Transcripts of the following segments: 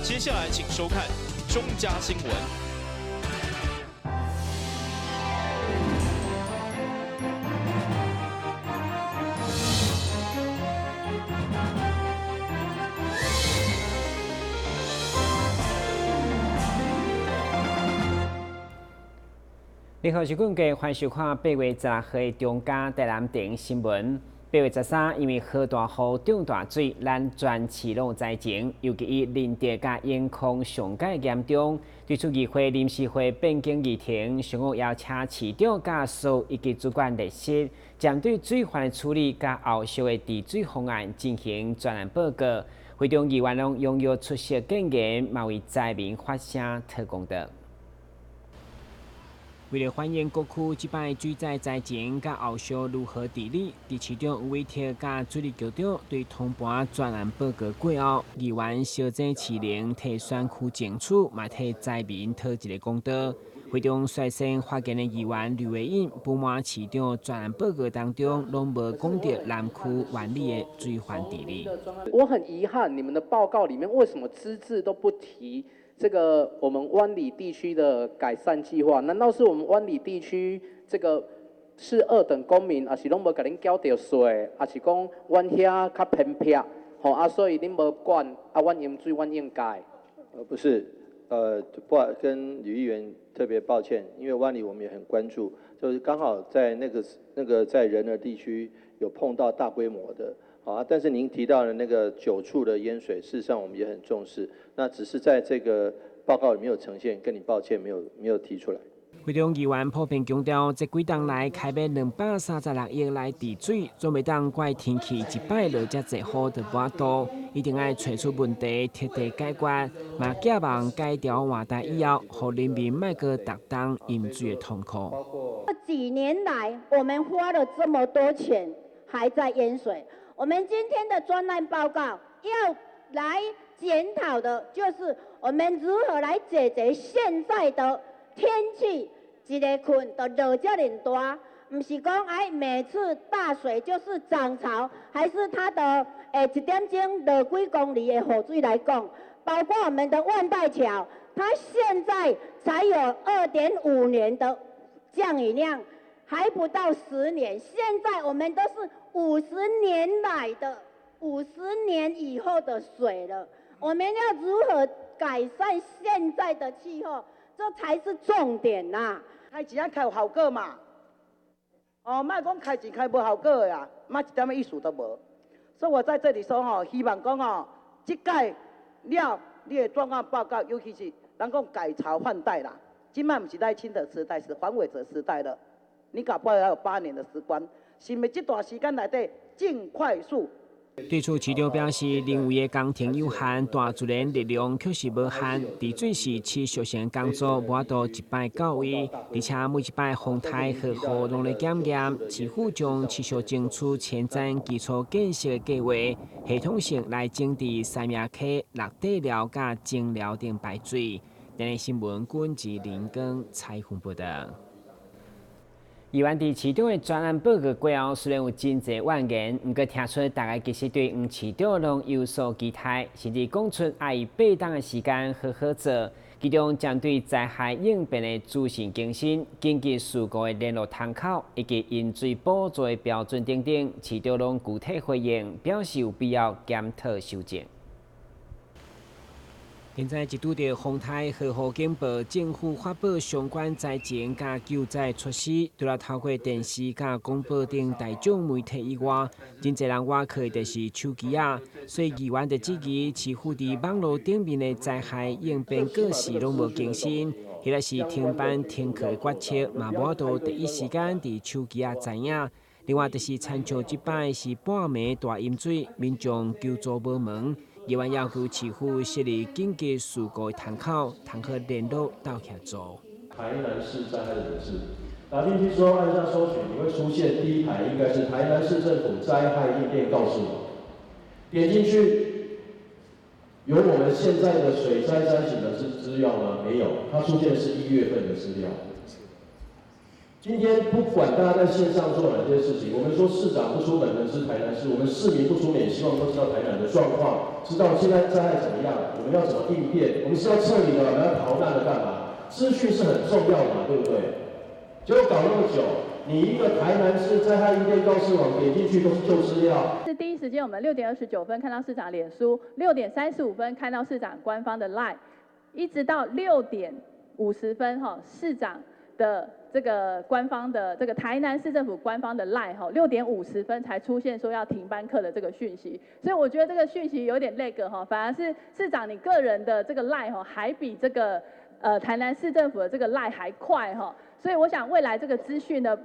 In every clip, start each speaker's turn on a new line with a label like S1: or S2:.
S1: 接下來請收看中嘉新聞。
S2: 你好，是根據歡迎收看8月16號的中嘉台南電新聞。8月13，因為落大雨、漲大水，咱全市攏有災情，尤其以仁德佮永康上蓋嚴重。對此，議會臨時會變更議程，上午邀請市長佮所有一級主管列席，針對水患的處理佮後續的治水方案進行專案報告。會中議員攏踴躍出席建言，嘛為災民發聲討公道。為了反映各區這擺水災災情，佮後續如何治理，佇市長委託佮水利局長對通盤專案報告過後，議員相爭市靈替選區爭取，嘛替災民討一个公道。會中率先發言的議員呂維穎不滿市長專案報告當中攏無講著南區灣里的水患治理。
S3: 我很遺憾，你們的報告裡面為什麼隻字都不提這個我們灣里地區的改善計劃？難道是我們灣里地區這個是二等公民，還是攏無共恁繳著稅，還是講阮遐較偏僻，吼啊，所以恁無管啊？阮淹水，阮應該。
S4: 不是，不跟呂議員特別抱歉，因為灣里我們也很關注，就是剛好在那個在仁和地區有碰到大規模的。好啊，但是您提到的那個9處的淹水，事實上我們也很重視。那只是在這個報告裡沒有呈現，跟你抱歉，沒有提出來。
S2: 會中議員普遍強調，這幾冬來開欲236億來治水，總袂當怪天氣一擺落遮濟雨就無法度，一定愛揣出問題，徹底解決。嘛寄望改朝換代以後，予人民莫閣逐冬淹水的痛苦。
S5: 這幾年來，我們花了這麼多錢，還在淹水。我們今天的專案報告要來檢討的，就是我們如何來解決現在的天氣，一个睏就落遮爾大，毋是講哎每次大水就是漲潮，還是它的一點鐘落幾公里的雨水來講，包括我們的萬代橋，它現在才有2.5年的降雨量，還不到10年，現在我們都是50年來的50年以後的水了，我們要如何改善現在的氣候，這才是重點吶。
S6: 開錢啊，開有效果嘛？哦，莫講開錢開無效果的啊，嘛一點仔意思都無。所以我在這裡說吼，希望講吼，這屆了你的專案報告，尤其是人講改朝換代啦，這擺毋是賴清德時代，是黃偉哲時代了。你搞不好還有8年的時光。是毋是這段時間內底盡快速？
S2: 對此，市長表示，人為的工程有限，大自然力量確實無限。治水是持續性工作，無法度一擺到位。而且每一擺風颱和雨攏咧檢驗，市府將持續爭取前瞻基礎建設計劃，系統性來整治三迺溪、六底寮佮前寮頂排水。電視新聞軍志林光採訪報導。議員佇市長的專案報告過後，雖然有真濟怨言，毋過聽出大家其實對黃市長攏有所期待，甚至講出愛伊8冬的時間好好做。其中針對災害應變的資訊更新、緊急事故的聯絡窗口以及淹水補助的標準等等，市長攏具體回應，表示有必要檢討修正。現在一拄著風颱和雨警報，政府發布相關災情佮救災措施，除了透過電視佮廣播等大眾媒體以外，真濟人倚靠的就是手機仔。所以議員就質疑，市府佇網路頂面的災害應變告示攏無更新，彼個是停班停課的決策，嘛無法度第一時間佇手機仔知影。另外就是親像這擺是半暝大淹水，民眾求助無門。議員要求市府設立緊急事故的窗口，通好聯絡鬥協助。
S7: 台南市災害的警示，打進去之後按下搜尋，你會出現第一排應該是台南市政府災害應變告示網，點進去，有我們現在的水災災情的資料嗎？沒有，它出現的是1月份的資料。今天不管大家在線上做哪些事情，我們說市長不出門能知台南事，我們市民不出門也希望都知道台南的狀況，知道現在災害怎麼樣，我們要怎麼應變，我們是要撤離的，我們要逃難的幹嘛？資訊是很重要的嘛，對不對？結果搞那麼久，你一個台南市災害應變告示網點進去都是舊資料。
S8: 是第一時間，我們6點29分看到市長臉書，6點35分看到市長官方的 LINE，一直到6點50分哈，市長的這個官方的這個台南市政府官方的 LINE 哈，6點50分才出現說要停班課的這個訊息，所以我覺得這個訊息有點 lag 哈，反而是市長你個人的這個 LINE 哈，還比這個台南市政府的這個 LINE 還快哈，所以我想未來這個資訊的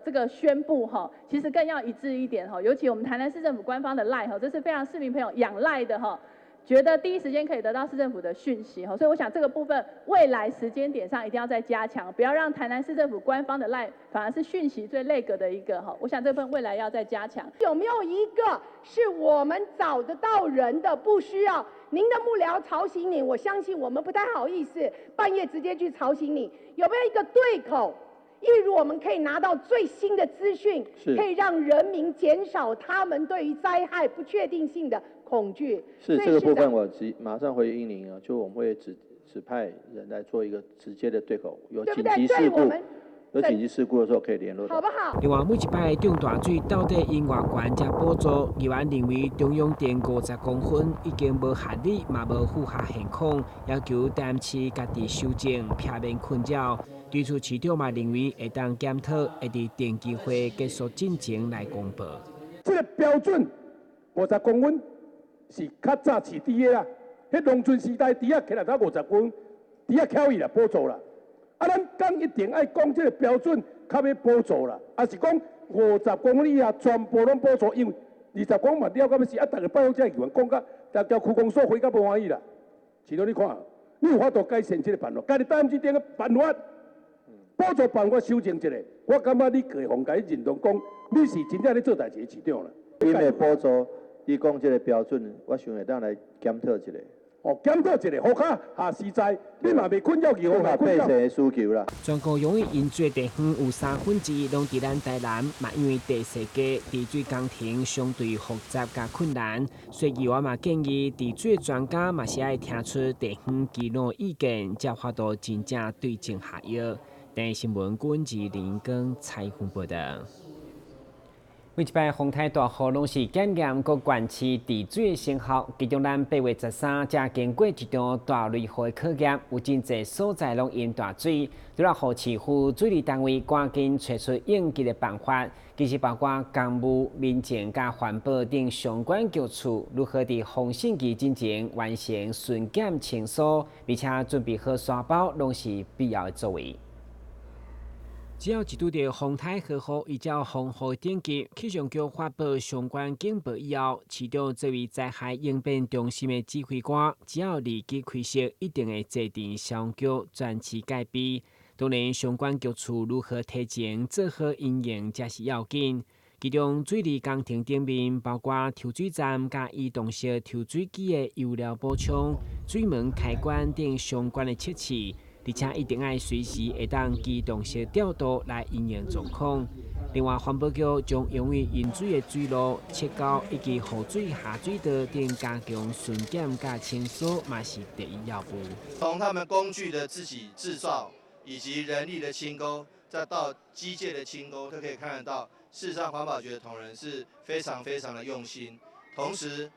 S8: 這個宣布哈，其實更要一致一點哈，尤其我們台南市政府官方的 LINE 哈，這是非常市民朋友仰賴的哈。覺得第一時間可以得到市政府的訊息哈，所以我想這個部分未來時間點上一定要再加強，不要讓台南市政府官方的 LINE 反而是訊息最 lag 的一個哈。我想這份未來要再加強。
S9: 有沒有一個是我們找得到人的，不需要您的幕僚吵醒你？我相信我們不太好意思半夜直接去吵醒你。有沒有一個對口？例如我們可以拿到最新的資訊，可以讓人民減少他們對於災害不確定性的恐懼。
S4: 是這個部分，我馬上回應您啊，就我們會指派人來做一個直接的對口，有緊急事故，有緊急事故的時候可以聯絡，
S9: 好不好？
S2: 另外，每一擺漲大水到底用偌懸才補助？議員認為中央電50公分已經無合理，嘛無符合現況，要求台南市家己修正，避免困擾。對此，市長嘛認為會當檢討，會佇定期會結束進前來公布。
S10: 這個標準50公分是較早飼豬的啦，彼農村時代豬仔起來才50公分，豬仔巧伊啦補助啦。啊，咱講一定愛講這個標準較欲補助啦，抑是講50公分以下全部攏補助，因為20公分嘛了到欲死，啊，逐个拜訪這議員講甲，逐條區公所回甲無歡喜啦。市長你看，你有法度改善這個辦法，家己擔這點個辦法，補助辦法修正一下，我感覺你會予共認同講，你是真正咧做代誌的市長啦。
S4: 因為補助，你講這個標準，我想會當來檢討一下。
S10: 哦，檢討一下，予較合時在，你嘛袂困擾去，予
S4: 百姓的需求啦。
S2: 全國用於飲水地方有1/3攏佇咱台南，嘛因為地勢低，治水工程相對複雜佮困難，所以議員嘛建議治水專家嘛是愛聽取地方耆老意見，才有法度真正對症下藥。台視新聞郭志林跟采訪報道。每一擺風颱大雨，攏是檢驗各縣市治水的成效。其中，咱8月13才經過一場大雷雨的考驗，有真濟所在攏淹大水，除了予市府水利單位趕緊揣出應急的辦法。其實包括工務、民政佮環保等相關局處，如何佇洪汛期進前完成巡檢清掃，而且準備好沙包，攏是必要的作為。只要一拄著風颱豪雨，依照防雨等級，氣象局發布相關警報以後，市長作為災害應變中心的指揮官，只要立即開設，一定會坐鎮消防局全市戒備。當然，相關局處如何提前做好因應，才是要緊。其中，水利工程頂面包括抽水站佮移動式抽水機的油料補充、水門開關等相關的設施。而且一定愛隨時會當機動式調度來因應狀況。另外，環保局將用於飲水的水路、切溝以及雨水下水道等加強巡檢佮清掃，嘛是第一要務。
S11: 從他們工具的自己製造，以及人力的清溝，再到機械的清溝，都可以看得到。事實上，環保局的同仁是非常非常的用心，同時，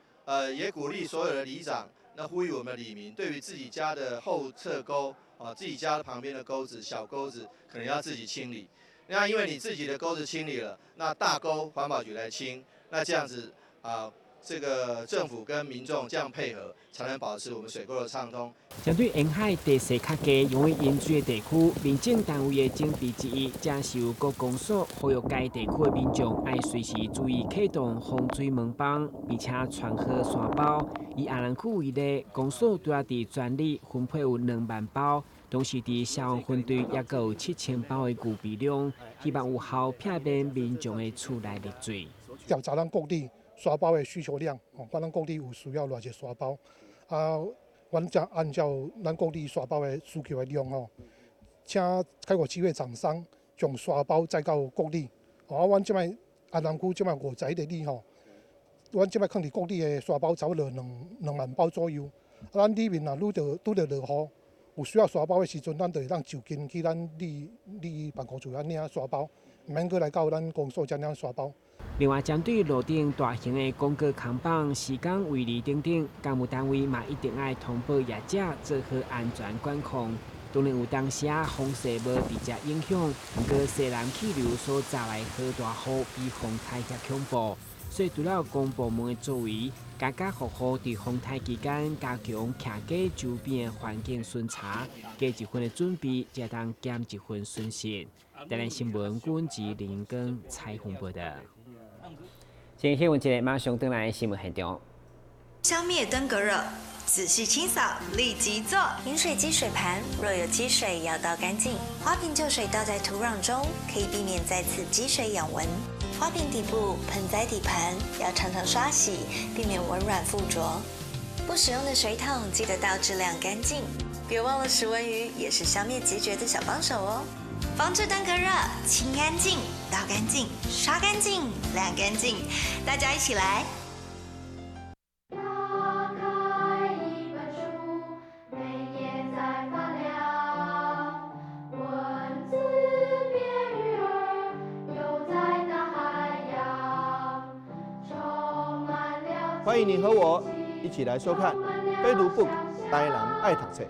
S11: 也鼓勵所有的里長，那呼籲我們里民，對於自己家的後側溝。啊，自己家旁邊的溝子、小溝子，可能要自己清理。那因為你自己的溝子清理了，那大溝環保局來清，那這樣子啊，這個政府跟民眾這樣配合，才能保持我們水溝的暢通。
S2: 針對沿海地勢較低、容易淹水的地區，民政單位的準備之一，正是由各公所呼籲該地區的民眾愛隨時注意啟動防水門泵，並且穿好沙包。以阿蘭區為例，公所拄仔佇全里分配有2萬包，同時佇消防分隊也閣有7000包的預備量，希望有效避免民眾的厝內溺水。
S12: 調查咱各地沙包的需求量，哦，看咱各地有需要偌濟沙包，啊，阮才按照咱各地沙包的需求的量吼，請開國企業廠商將沙包載到國里。啊，阮這擺安南區這擺51个里吼，阮這擺囥佇國里的沙包差不多2萬包左右。啊，咱里面若拄著落雨，有需要沙包的時陣，咱就會當就近去咱里辦公處遐領沙包，毋免閣來到咱公所遮領沙包。
S2: 另外，針對路頂大型的廣告扛棒、時間圍籬等等，工務單位嘛一定愛通報業者做好安全管控。當然有當時啊，風勢無直接影響，毋過西南氣流所帶來的大雨比風颱較恐怖，所以除了公部門的作為，家家戶戶佇風颱期間加強徛家周邊的環境巡查，加一份的準備，才當減一份損失。台南新聞阮志林根采訪報導。先新聞一下，馬上轉來新聞現場。
S13: 消滅登革熱，仔細清掃，立即做。飲水機水盤若有積水，要倒乾淨。花瓶舊水倒在土壤中，可以避免再次積水養蚊。花瓶底部、盆栽底盤要常常刷洗，避免蚊卵附着。不使用的水桶記得倒置晾乾淨。別忘了食蚊魚也是消滅孑孓的小幫手哦。防治登革熱，清乾淨，倒乾淨，刷乾淨，晾乾淨，大家一起來。
S14: 打開一本書，每頁在發亮，文字變魚兒，游在大海洋，充滿了。
S4: 歡迎你和我一起來收看《非讀 book 台南愛讀冊》。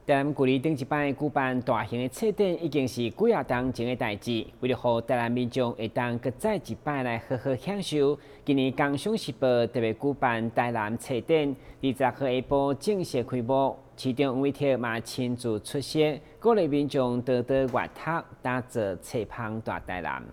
S2: 台南舊年頂一擺舉辦大型的冊展，已經是幾仔冬前的代誌。為了予台南民眾會當閣再一擺來好好享受，今年《工商時報》特別舉辦台南冊展，20號下晡正式開幕。市長黃偉哲嘛親自出席，鼓勵民眾多多閱讀，打造冊芳大台南。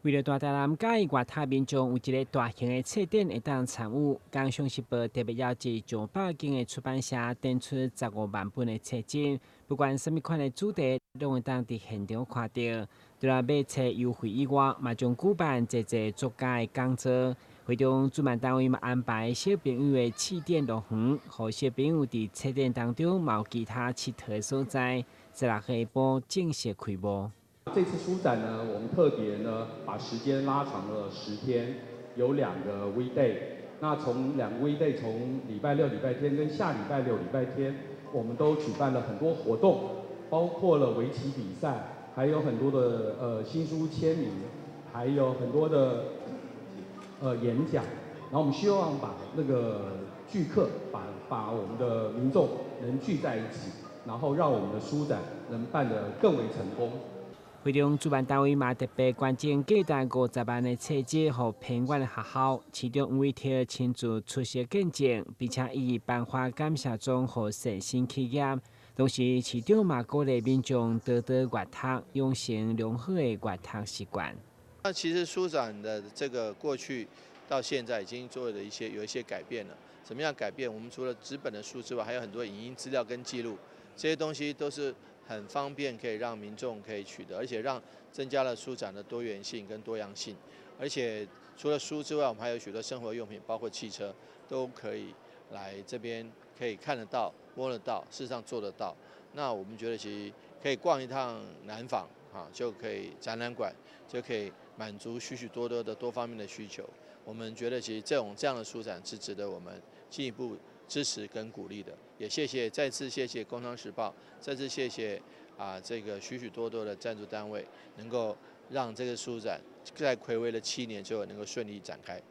S2: 為了大台南佮意閱讀民眾有一個大型的冊展會當參與，《工商時報》特別邀集上百間的出版社展出15萬本的冊子，不管啥物款的主題，攏會當佇現場看著。除了買冊優惠以外，嘛將舉辦濟濟作家的講座。會中主辦單位嘛安排小朋友的試點樂園，予小朋友佇冊展當中嘛有其他𨑨迌的所在。16號下晡正式開幕。
S15: 這次書展呢，我們特別呢把時間拉長了10天，有2個 weekday。那從2個 weekday，從禮拜六、禮拜天跟下禮拜六、禮拜天，我們都舉辦了很多活動，包括了圍棋比賽，還有很多的新書簽名，還有很多的演講。然後我們希望把那個聚客，把我們的民眾能聚在一起，然後讓我們的書展能辦得更為成功。
S2: 會中主辦單位嘛特別捐贈價值50萬的冊子，予偏遠的學校。市長黃偉哲親自出席見證，並且伊頒發感謝狀予善心企業。同時，市長嘛鼓勵民眾多多閱讀，養成良好的閱讀習慣。
S11: 那其實書展的這個過去到現在已經做了一些有一些改變了。怎麼樣改變？我們除了紙本的書之外，還有很多影音資料跟記錄，這些東西都是很方便，可以讓民眾可以取得，而且讓增加了書展的多元性跟多樣性。而且除了書之外，我們還有許多生活用品，包括汽車，都可以來這邊可以看得到、摸得到，事實上做得到。那我們覺得其實可以逛一趟南紡啊，就可以展覽館，就可以滿足許許多多的多方面的需求。我們覺得其實這樣的書展是值得我們進一步支持跟鼓勵的。也謝謝，再次謝謝《工商時報》，再次謝謝啊這個許許多多的贊助單位，能夠讓這個書展在睽違了7年之後能夠順利展開。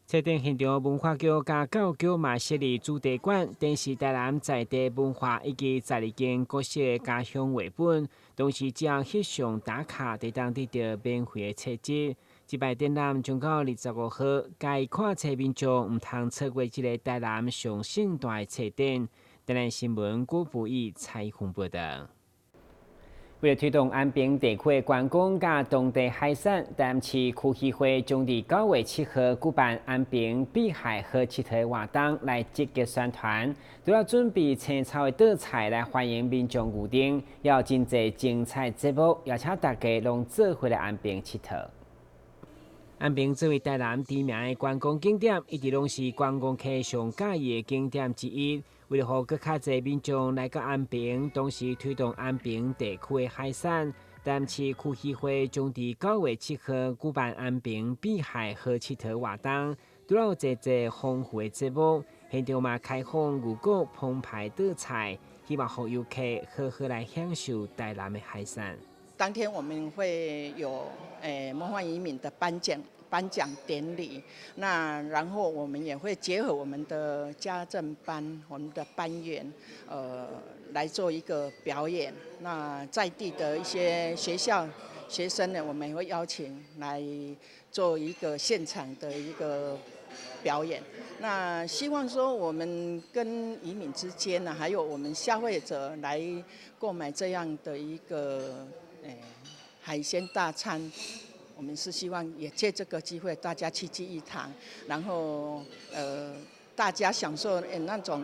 S2: 冊展現場，文化局佮教育局嘛設立主題館，展示台南在地文化以及12間國小的家鄉繪本，同時只要翕相打卡，就當得著免費的冊子。這擺展覽將到25號，佮意看冊民眾毋通錯過這个台南上盛大的冊展。台南新聞郭布義採訪報導。為了推動安平地區的觀光佮當地海產，台南市區漁會將佇9月7號舉辦安平碧海好𨑨迌活動，來積極宣傳。除了準備青草的桌菜來歡迎民眾預訂，也有真濟精彩節目，邀請大家攏做伙來安平𨑨迌。安平作為台南知名的觀光景點，一直攏是觀光客上佮意的景點之一。為了予閣較濟民眾來到安平，同時推動安平地區的海產，台南市區漁會將佇9月7號舉辦安平碧海好𨑨迌活動，除了有濟濟豐富的節目，現場嘛開放牛股澎湃桌菜，希望予遊客好好來享受台南的海產。
S16: 當天我們會有魔幻漁民的頒獎典禮，那然後我們也會結合我們的家政班、我們的班員，來做一個表演。那在地的一些學校學生呢，我們也會邀請來做一個現場的一個表演。那希望說我們跟漁民之間呢，還有我們消費者來購買這樣的一個海鮮大餐。我們是希望也借這個機會，大家齊聚一堂，然後大家享受那種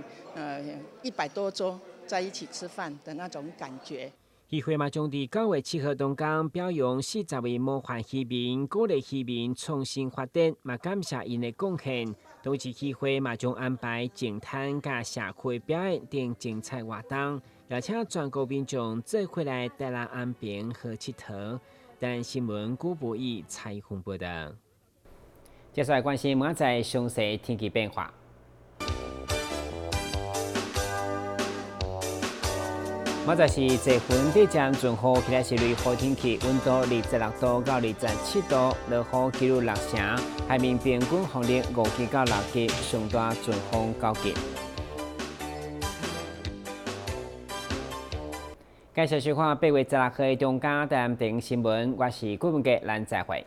S16: 100多桌在一起吃飯的那種感覺。
S2: 漁會嘛將佇9月7號當工表揚40位模範漁民，鼓勵漁民創新發展，嘛感謝𪜶的貢獻。同時，漁會嘛將安排淨灘佮社區表演等精彩活動，邀請全國民眾做伙來台南安平好𨑨迌。台南新聞古博義採訪報道。接下來關心明仔載詳細天氣變化。明仔載是濟雲對將陣雨，起來是雷雨天氣，溫度26度到27度，落雨幾率6成，海面平均風力5級到6級，上大陣風9級。感謝收看8月16號的中嘉台南新聞，我是郭文傑，咱再會。